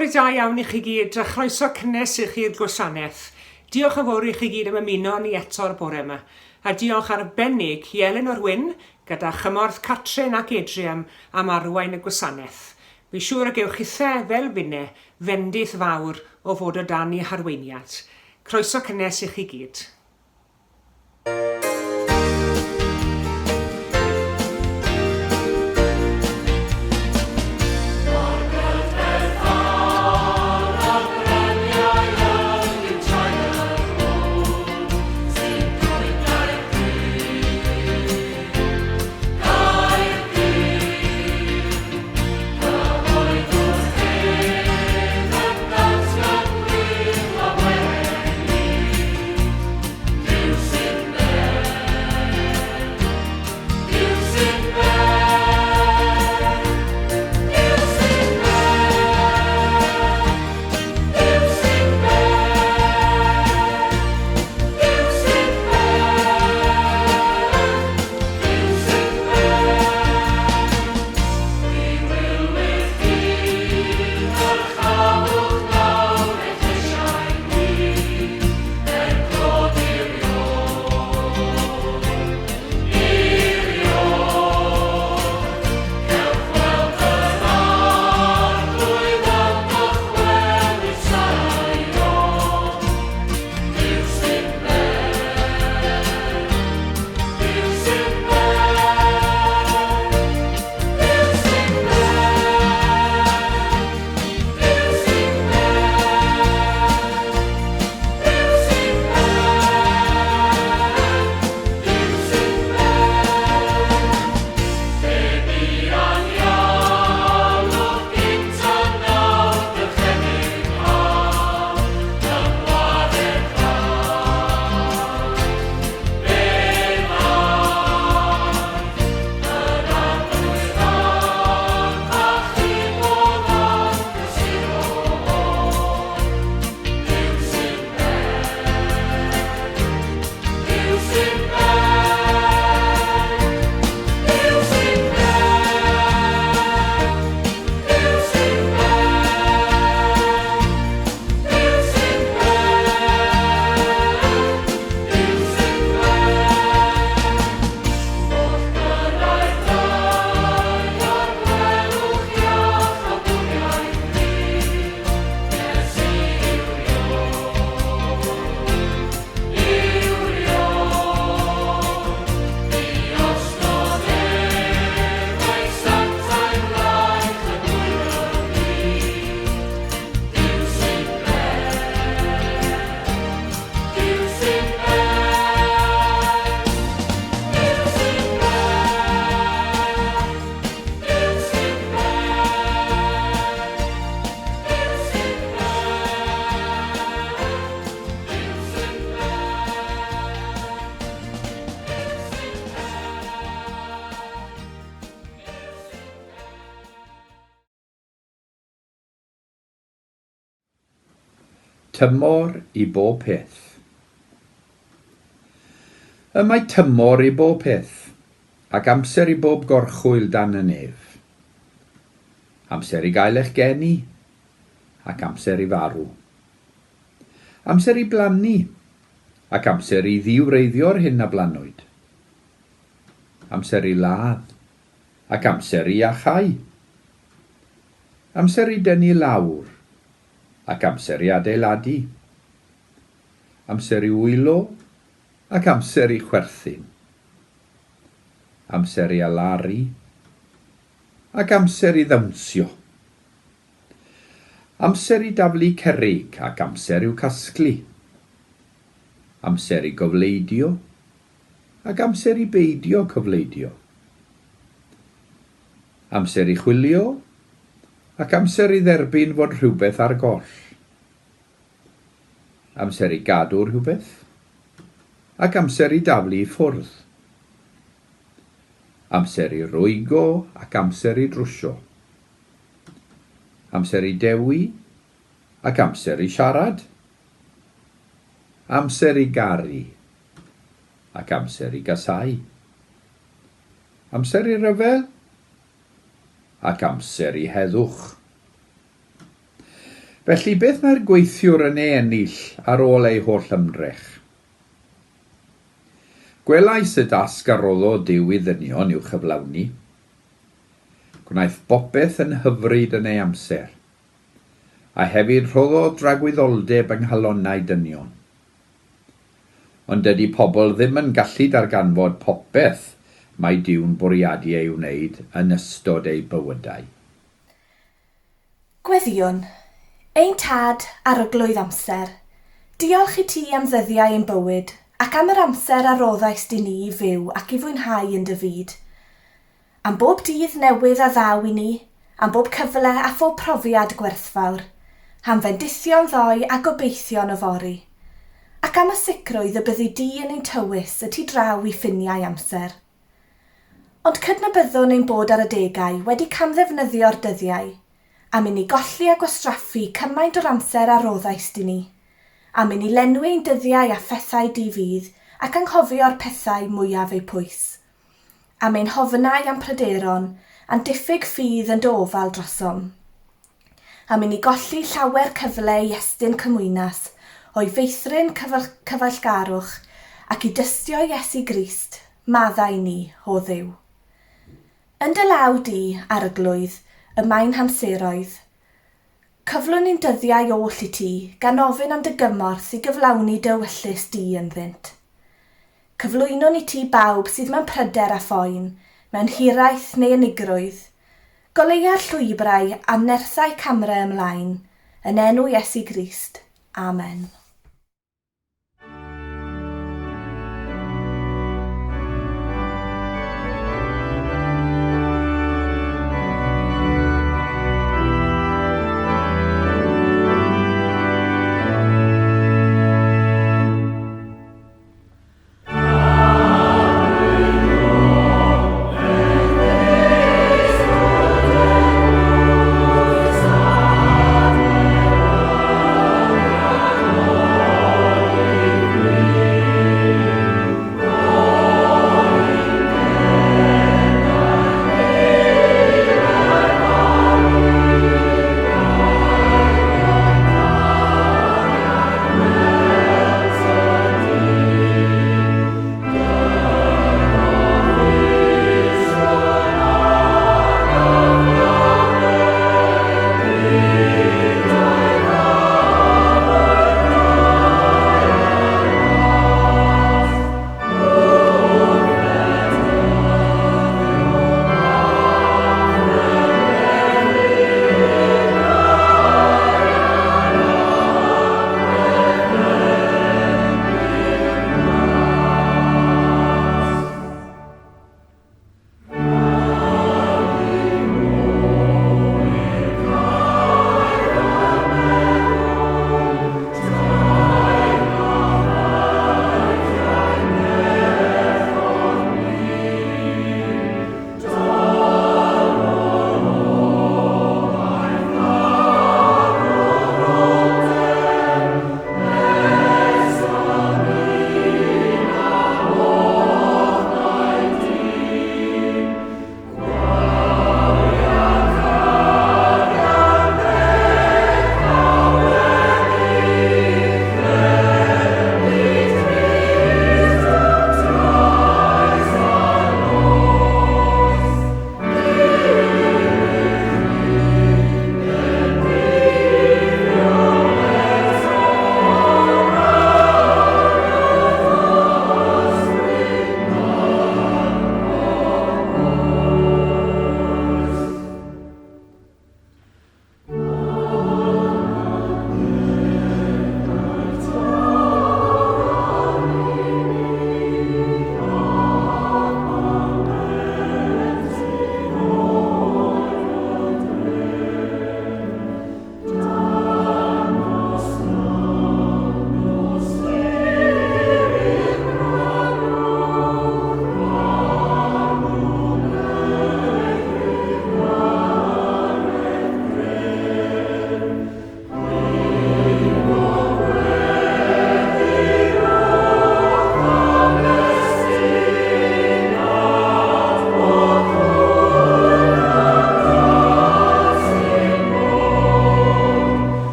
Bore da iawn i chi gyd a chroeso cynnes i chi i'r gwasanaeth. Diolch yn fawr i chi gyd am ymuno â ni eto'r bore yma. A diolch arbennig i Elinor Wyn gyda chymorth Catrin ac Adrian am arwain y gwasanaeth. Fi siŵr y gewch chithe, fel finne, fendith fawr o fod o dan 'u harweiniad. Croeso cynnes i chi gyd. Tymor i bob peth. Y mae tymor i bob peth, ac amser i bob gorchwyl dan y nef. Amser i gael eich geni, ac amser i farw. Amser i blannu, ac amser i ddiwreiddio'r hyn a blannwyd. Amser i ladd, ac amser i iachau. Amser i dynnu lawr, ac amser i adeiladu. Amser i wylo, ac amser i chwerthin. Amser i alaru, ac amser i ddawnsio. Amser i daflu cerrig, ac amser i'w casglu. Amser i gofleidio, ac amser i beidio cofleidio. Amser i chwilio, ac amser i dderbyn fod rhywbeth ar goll. Amser i gadw rhywbeth, ac amser i daflu i ffwrdd. Amser i rwygo ac amser i drwsio. Amser i dewi ac amser i siarad. Amser i garu ac amser i gasáu. Amser i ryfel ac amser i heddwch. Felly beth mae'r gweithiwr yn ei ennill ar ôl ei holl ymdrech? Gwelais y dasg a roddodd Duw i ddynion i'w chyflawni. Gwnaeth bopeth yn hyfryd yn ei amser, a hefyd rhoddodd dragwyddoldeb yng nghalonnau dynion. Ond dydy pobl ddim yn gallu darganfod popeth mae Duw'n bwriadu ei wneud yn ystod eu bywydau. Gweddïwn. Ein Tad, Arglwydd amser, diolch i ti am ddyddiau ein bywyd ac am yr amser a roddaist i ni i fyw ac i fwynhau yn dy fyd. Am bob dydd newydd a ddaw i ni, am bob cyfle a phob profiad gwerthfawr, am fendithion ddoe a gobeithion yfory. Ac am y sicrwydd y byddi di yn ein tywys y tu draw i ffiniau amser. Ond cydnabyddwn ein bod ar adegau wedi camddefnyddio'r dyddiau, am inni golli a gwastraffu cymaint o'r amser a roddaist i ni, am inni lenwi ein dyddiau â phethau di-fudd ac anghofio'r pethau mwyaf eu pwys, am ein hofnau a'n pryderon, a'n diffyg ffydd yn dy ofal drosom. Am i ni golli llawer cyfle i estyn cymwynas, o'i feithrin cyfeillgarwch, ac i dystio Iesu Grist, maddau ni, O Dduw. Yn dy law di, Arglwydd, y mae'n hamseroedd. Cyflwyn ein dyddiau oll i ti, gan ofyn am dy gymorth i gyflawni dy ewyllys di ynddynt. Cyflwynwn i ti bawb sydd mewn pryder a phoen, mewn hiraeth neu unigrwydd, Goleua'r llwybrau a nerthau camre ymlaen, yn enw Iesu Grist. Amen.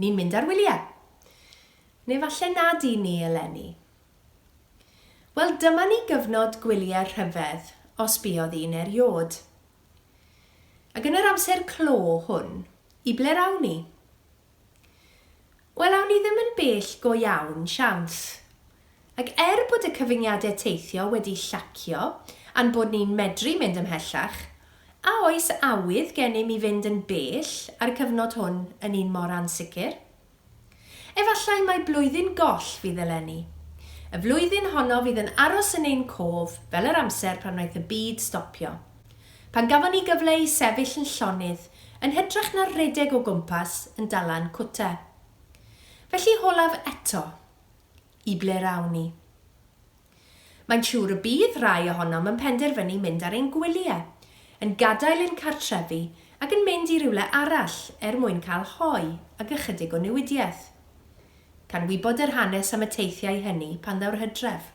Ni'n mynd ar wyliau. Neu falle nad i ni eleni. Wel, dyma ni gyfnod gwyliau rhyfedd, os buodd un eriôd. Ac yn yr amser clo hwn, i ble'r awn ni? Wel, awn ni ddim yn bell go iawn, siawns. Ac er bod y cyfyngiadau teithio wedi llacio a'n bod ni'n medru mynd ymhellach, a oes awydd gennym i fynd yn bell a'r cyfnod hwn yn un mor ansicr? Efallai mai blwyddyn goll fydd eleni. Y flwyddyn honno fydd yn aros yn ein cof fel yr amser pan wnaeth y byd stopio. Pan gafon ni gyfle i sefyll yn llonydd yn hytrach na rhedeg o gwmpas yn dala'n cwta. Felly holaf eto, i ble'r awn ni? Mae'n siŵr y bydd rhai ohonom yn penderfynu mynd ar ein gwyliau, yn gadael ein cartrefi ac yn mynd i rywle arall er mwyn cael hoe ag ychydig o newidiaeth. Can wybod yr hanes am y teithiau hynny pan ddaw'r hydref.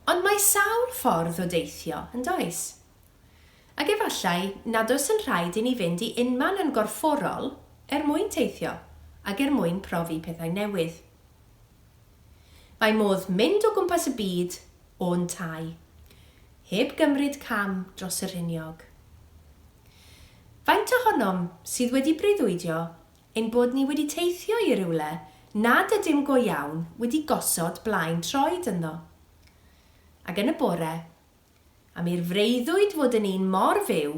Ond mae sawl ffordd o deithio, yn does? Ac efallai nad oes yn rhaid i ni fynd i unman yn gorfforol er mwyn teithio ac er mwyn profi pethau newydd. Mae modd mynd o gwmpas y byd o'n tai, heb gymryd cam dros y rhiniog. Faint ohonom sydd wedi breuddwydio ein bod ni wedi teithio i rywle nad ydym go iawn wedi gosod blaen troed ynddo? Ac yn y bore, am i'r freuddwyd fod yn un mor fyw,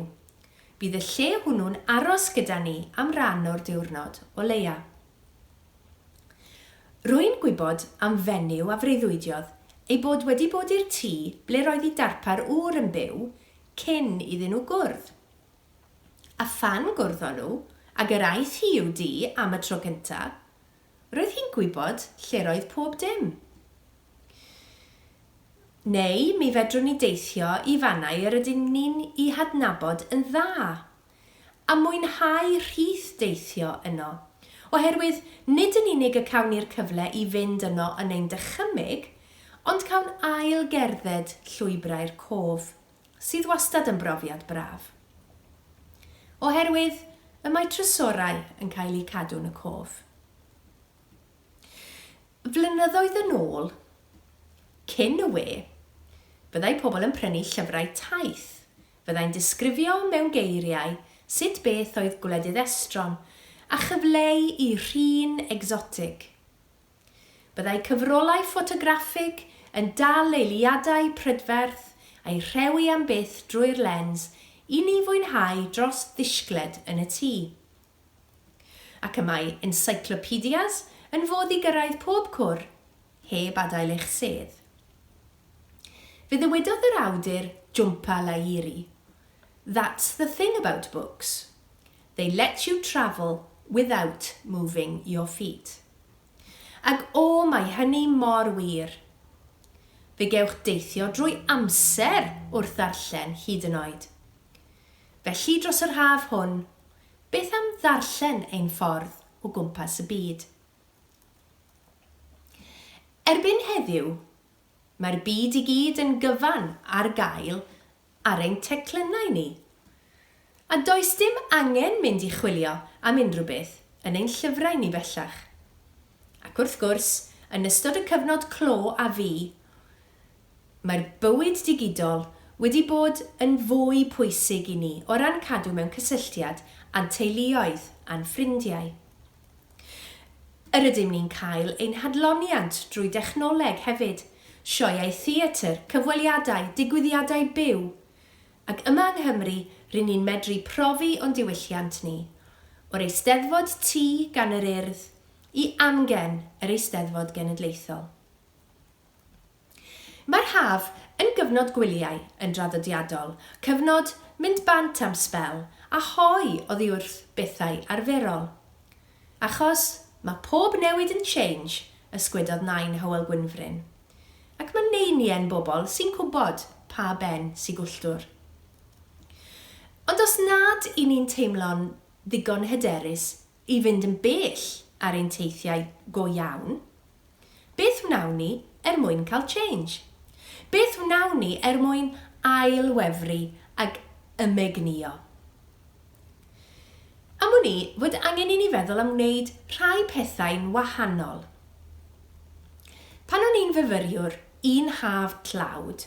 bydd y lle hwnnw'n aros gyda ni am ran o'r diwrnod, o leia. Rwy'n gwybod am fenyw a freuddwydiodd ei bod wedi bod i'r tŷ ble roedd ei darpar ŵr yn byw cyn iddyn nhw gwrdd. A phan gwrddon nhw, ag yr aeth hi i'w dŷ am y tro cynta', roedd hi'n gwybod lle roedd pob dim. Neu mi fedrwn ni deithio i fannau yr ydyn ni'n eu hadnabod yn dda. a mwynhau rhith deithio yno, oherwydd nid yn unig y cawn ni'r cyfle i fynd yno yn ein dychymyg, ond cawn ail gerdded llwybrau'r cof, sydd wastad yn brofiad braf. Oherwydd y mae trysorau yn cael eu cadw yn y cof. Flynyddoedd yn ôl, cyn y we, byddai pobl yn prynu llyfrau taith fyddai'n disgrifio mewn geiriau sut beth oedd gwledydd estron a chyfleu i rhin egsotig. Byddai cyfrolau ffotograffig yn dal eiliadau prydferth a'i rhewi am byth drwy'r lens i ni fwynhau dros ddishgled yn y tŷ. Ac y mae encyclopedias yn fodd i gyrraedd pob cwr heb adael eich sedd. Fe ddywedodd yr awdur Jhumpa Lahiri, That's the thing about books. They let you travel without moving your feet. Ac o, mae hynny mor wir. Fe gewch deithio drwy amser wrth ddarllen hyd yn oed. Felly dros yr haf hwn, beth am ddarllen ein ffordd o gwmpas y byd? Erbyn heddiw, mae'r byd i gyd yn gyfan ar gael ar ein teclynnau ni. A does dim angen mynd i chwilio am unrhyw beth yn ein llyfrau ni bellach. Ac wrth gwrs, yn ystod y cyfnod clo a fu, mae'r bywyd digidol wedi bod yn fwy pwysig i ni o ran cadw mewn cysylltiad â'n teuluoedd a'n ffrindiau. Yr ydym ni'n cael ein hadloniant drwy dechnoleg hefyd, sioeau theatr, cyfweliadau, digwyddiadau byw. Ac yma yng Nghymru, ry'n ni'n medru profi o'n diwylliant ni, o'r Eisteddfod Tŷ gan yr Urdd i Amgen yr Eisteddfod Genedlaethol. Mae'r haf yn gyfnod gwyliau yn draddodiadol, cyfnod mynd bant am sbel a hoe oddi wrth bethau arferol. Achos mae pob newid yn change, ysgwedodd nain Hywel Gwynfryn. Ac mae neiniau'n bobl sy'n gwybod pa ben sy gwlltwr. Ond os nad i ni'n teimlo'n ddigon hyderus i fynd yn bell ar ein teithiau go iawn, Beth wnawn ni er mwyn cael change? Beth wnawn ni er mwyn ail-wefru ag ymegnïo? Am wn i fod angen i ni feddwl am wneud rhai pethau'n wahanol. Pan o'n i'n fyfyriwr un haf tlawd,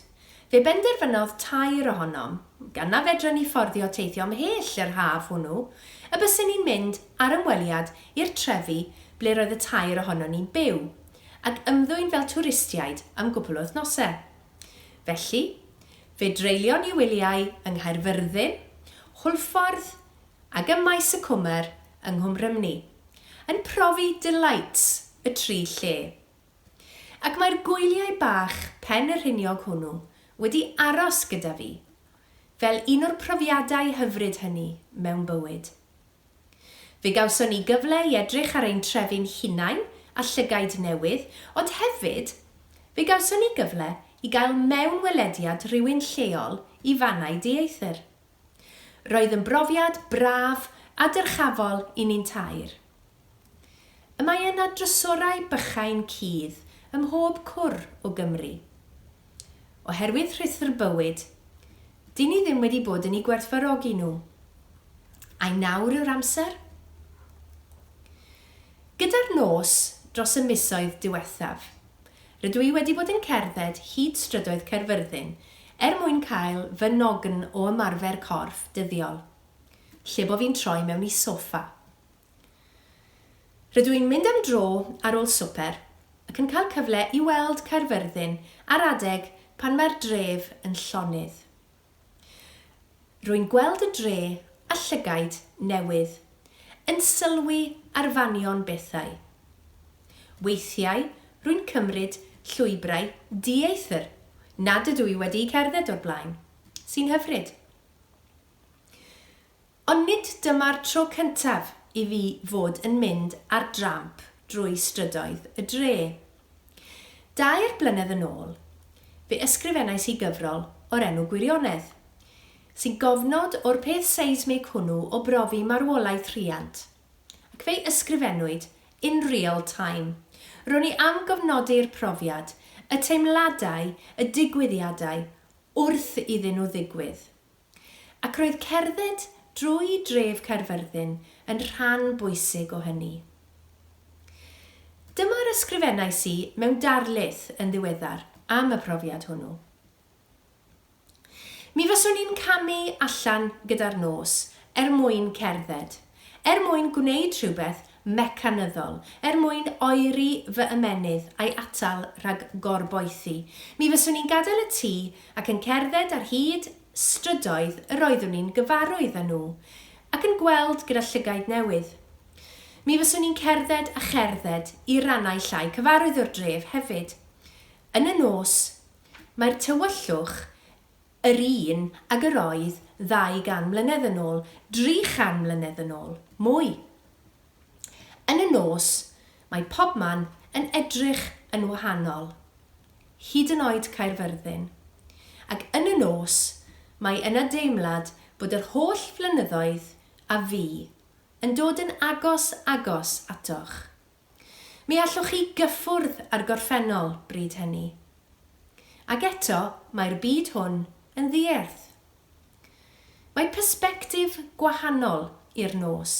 fe benderfynodd tair ohonom, gan na fedren ni fforddio teithio ymhell yr haf hwnnw, y bysen ni'n mynd ar ymweliad i'r trefi ble roedd y tair ohonon ni'n byw, ac ymddwyn fel twristiaid am gwpl o wythnosau. Felly, fe dreulion ni wyliau yng Nghaerfyrddin, Hwlffordd ac ym Maes y Cwmer yng Nghwm Rhymni, yn profi delights y tri lle. Ac mae'r gwyliau bach pen y rhiniog hwnnw wedi aros gyda fi, fel un o'r profiadau hyfryd hynny mewn bywyd. Fe gawson ni gyfle i edrych ar ein trefi'n hunain â llygaid newydd, ond hefyd, fe gawson ni gyfle i gael mewnwelediad rhywun lleol i fannau dieithr. Roedd yn brofiad braf a dyrchafol i ni'n tair. Y mae yna drysorau bychain cudd ym mhob cwr o Gymru. Oherwydd rhuthr bywyd, 'dyn ni ddim wedi bod yn eu gwerthfawrogi nhw. Ai nawr yw'r amser? Gyda'r nos dros y misoedd diwethaf, rydw i wedi bod yn cerdded hyd strydoedd Caerfyrddin er mwyn cael fy nogn o ymarfer corff dyddiol, lle bo fi'n troi mewn i soffa. Rydw i'n mynd am dro ar ôl swper ac yn cael cyfle i weld Caerfyrddin ar adeg pan mae'r dref yn llonydd. Rwy'n gweld y dre â llygaid newydd, yn sylwi ar fanion bethau. Weithiau rwy'n cymryd llwybrau dieithr nad ydw i wedi'u cerdded o'r blaen, sy'n hyfryd. Ond nid dyma'r tro cyntaf i fi fod yn mynd ar dramp drwy strydoedd y dre. Dair blynedd yn ôl, fe ysgrifennais i gyfrol o'r enw Gwirionedd, sy'n gofnod o'r peth seismig hwnnw o brofi marwolaeth rhiant, ac fe'i ysgrifennwyd in real time. Ro'n i am gofnodi'r profiad, y teimladau, y digwyddiadau, wrth iddyn nhw ddigwydd. Ac roedd cerdded drwy dref Caerfyrddin yn rhan bwysig o hynny. Dyma'r ysgrifennais i mewn darlith yn ddiweddar am y profiad hwnnw. Mi fyswn i'n camu allan gyda'r nos er mwyn cerdded, er mwyn gwneud rhywbeth mecanyddol, er mwyn oeri fy ymennydd a'i atal rhag gorboethi. Mi fyswn i'n gadael y tŷ ac yn cerdded ar hyd strydoedd yr oeddwn i'n gyfarwydd â nhw, ac yn gweld gyda llygaid newydd. Mi fyswn i'n cerdded a cherdded i rannau llai cyfarwydd o'r dref hefyd. Yn y nos, mae'r tywyllwch yr un ag yr oedd ddau gan mlynedd yn ôl, dri chan mlynedd yn ôl, mwy. Yn y nos, mae pobman yn edrych yn wahanol. Hyd yn oed Caerfyrddin. Ac yn y nos, mae yna deimlad bod yr holl flynyddoedd a fu yn dod yn agos, agos atoch. Mi allwch chi gyffwrdd â'r gorffennol bryd hynny. Ac eto, mae'r byd hwn yn ddierth. Mae persbectif gwahanol i'r nos,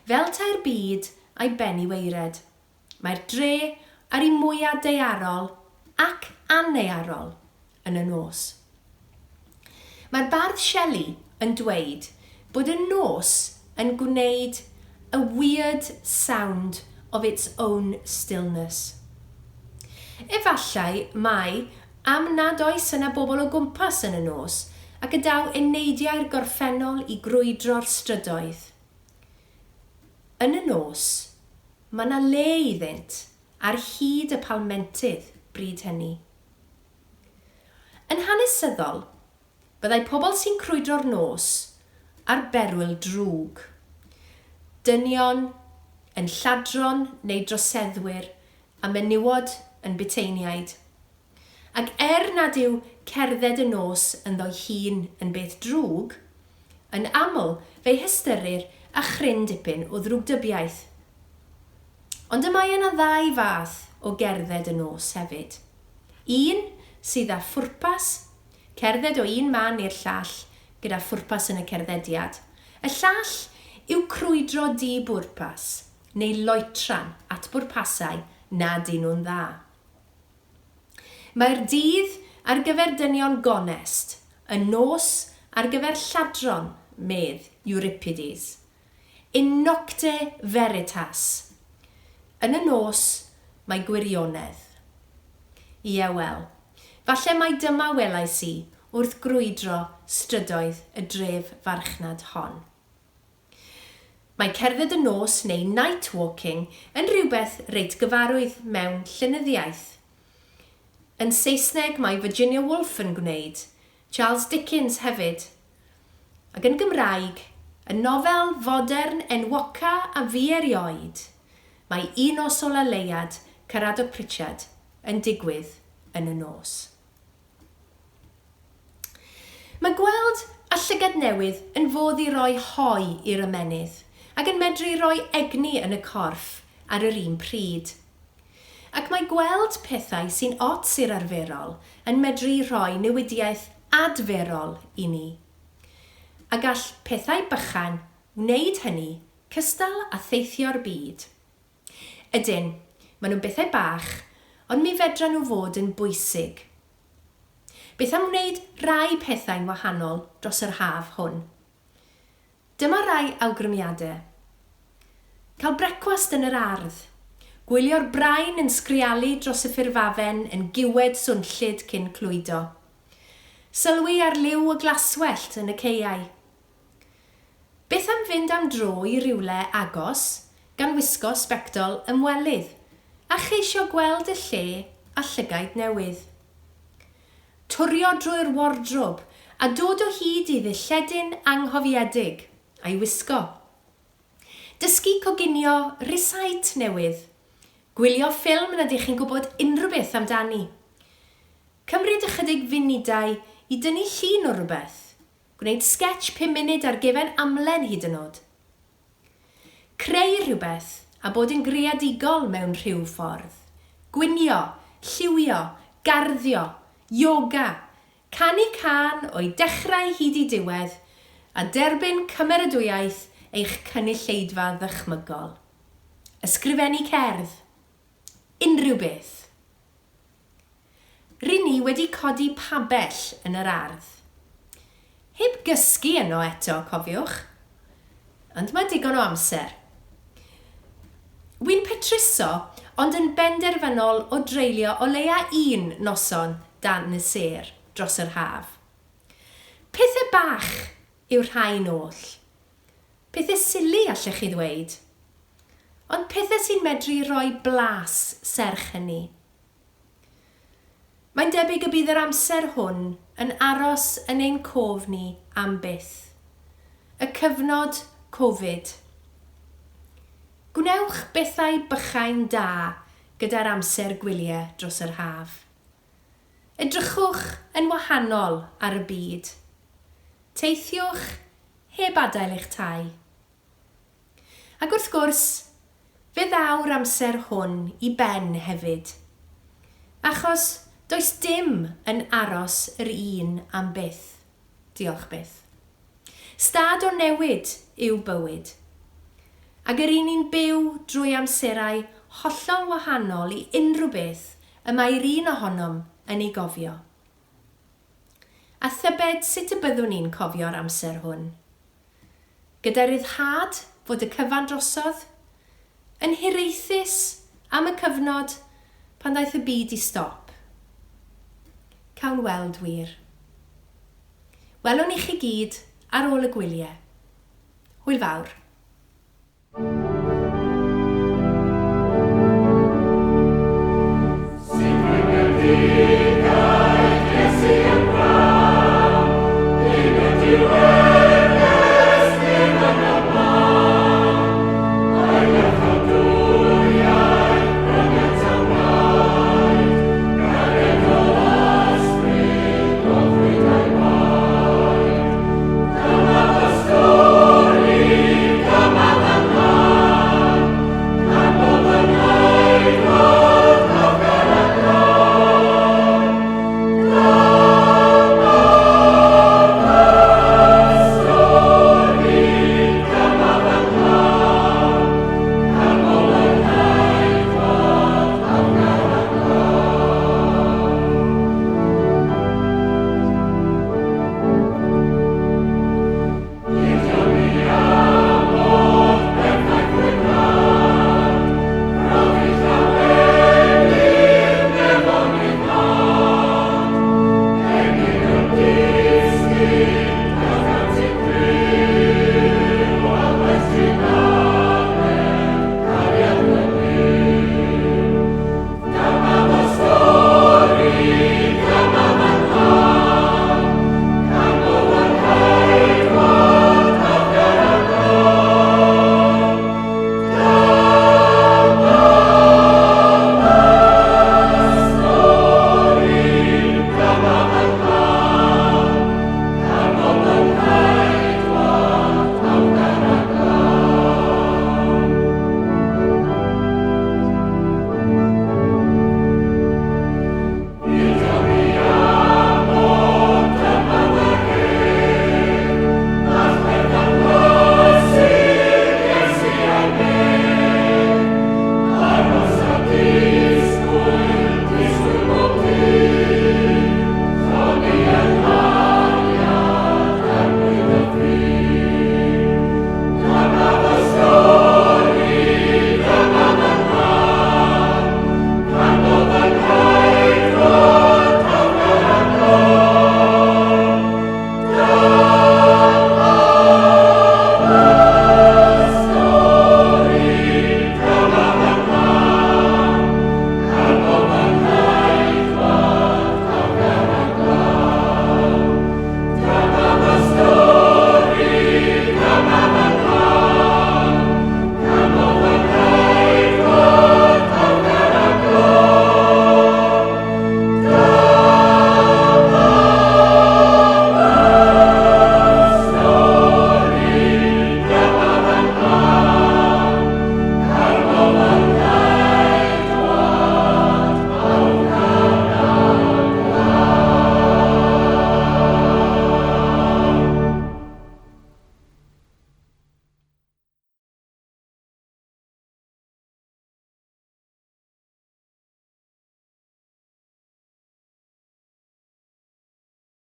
fel tae'r byd a'i ben i waered. Mae'r dre ar ei mwya daearol ac annaearol yn y nos. Mae'r bardd Shelley yn dweud bod y nos yn gwneud a weird sound of its own stillness. Efallai mai am nad oes yna bobl o gwmpas yn y nos ac y daw eneidiau'r gorffennol i grwydro'r strydoedd. Yn y nos, mae 'na le iddynt ar hyd y palmentydd bryd hynny. Yn hanesyddol, byddai pobl sy'n crwydro'r nos ar berwyl drwg. Dynion yn lladron neu droseddwyr a menywod yn buteiniaid. Ac er nad yw cerdded y nos ynddo'i hun yn beth drwg, yn aml fe'i hystyrir â chryn dipyn o ddrwgdybiaeth. Ond y mae yna ddau fath o gerdded y nos hefyd. Un sydd â phwrpas, cerdded o un man i'r llall gyda phwrpas yn y cerddediad. Y llall yw crwydro di-bwrpas neu loetran at bwrpasau nad y'n nhw'n dda. Mae'r dydd ar gyfer dynion gonest, y nos ar gyfer lladron, medd Euripides. In nocte veritas. Yn y nos mae gwirionedd. Ie, wel, falle mai dyma welais i wrth grwydro strydoedd y dref farchnad hon. Mae cerdded y nos neu night walking yn rhywbeth reit gyfarwydd mewn llenyddiaeth. Yn Saesneg mae Virginia Woolf yn gwneud, Charles Dickens hefyd. Ac yn Gymraeg, y nofel fodern enwoca a fu erioed, mae Un Nos Ola Leuad Caradog Prichard yn digwydd yn y nos. Mae gweld â llygad newydd yn fodd i roi hoe i'r ymennydd ac yn medru rhoi egni yn y corff ar yr un pryd. Ac mae gweld pethau sy'n ots i'r arferol yn medru rhoi newidiaeth adferol i ni. A gall pethau bychan wneud hynny cystal â theithio'r byd. Ydyn, maen nhw'n bethau bach, ond mi fedran nhw fod yn bwysig. Beth am wneud rai pethau'n wahanol dros yr haf hwn? Dyma rai awgrymiadau. Cael brecwast yn yr ardd. Gwylio'r brain yn sgrialu dros y ffurfafen yn giwed swnllyd cyn clwydo. Sylwi ar liw y glaswellt yn y caeau. Beth am fynd am dro i rywle agos, gan wisgo sbectol ymwelydd, a cheisio gweld y lle â llygaid newydd? Twrio drwy'r wardrob a dod o hyd i ddilledyn anghofiedig, a'i wisgo. Dysgu coginio rysáit newydd. Gwylio ffilm nad ych chi'n gwybod unrhyw beth amdani. Cymryd ychydig funudau i dynnu llun o rywbeth. Gwneud sgetsh pum munud ar gefen amlen hyd yn o'd. Creu rhywbeth a bod yn greadigol mewn rhyw ffordd. Gwinio, lliwio, garddio, yoga, canu cân o'i dechrau hyd i diwedd, a derbyn cymeradwyaeth eich cynulleidfa ddychmygol. Ysgrifennu cerdd. Unrhyw beth. Rŷn ni wedi codi pabell yn yr ardd. Heb gysgu yno eto, cofiwch. Ond mae digon o amser. Wi'n petruso, ond yn benderfynol o dreulio o leia un noson dan y sêr dros yr haf. Pethe bach yw'r rhain oll. Pethe sili, allech chi ddweud. Ond pethe sy'n medru rhoi blas serch hynny. Mae'n debyg y bydd yr amser hwn yn aros yn ein cof ni am byth. Y cyfnod Covid. Gwnewch bethau bychain da gyda'r amser gwyliau dros yr haf. Edrychwch yn wahanol ar y byd. Teithiwch heb adael eich tai. Ac wrth gwrs, fe ddaw'r amser hwn i ben hefyd. Achos does dim yn aros yr un am byth. Diolch byth. Stad o newid yw bywyd. Ac yr 'yn ni'n byw drwy amserau hollol wahanol i unrhyw beth y mae'r un ohonom yn ei gofio. A thybed sut y byddwn ni'n cofio'r amser hwn? Gyda ryddhad fod y cyfan drosodd? Yn hiraethus am y cyfnod pan ddaeth y byd i stop? Cawn weld wir. Welwn i chi gyd ar ôl y gwylie. Hwyl fawr.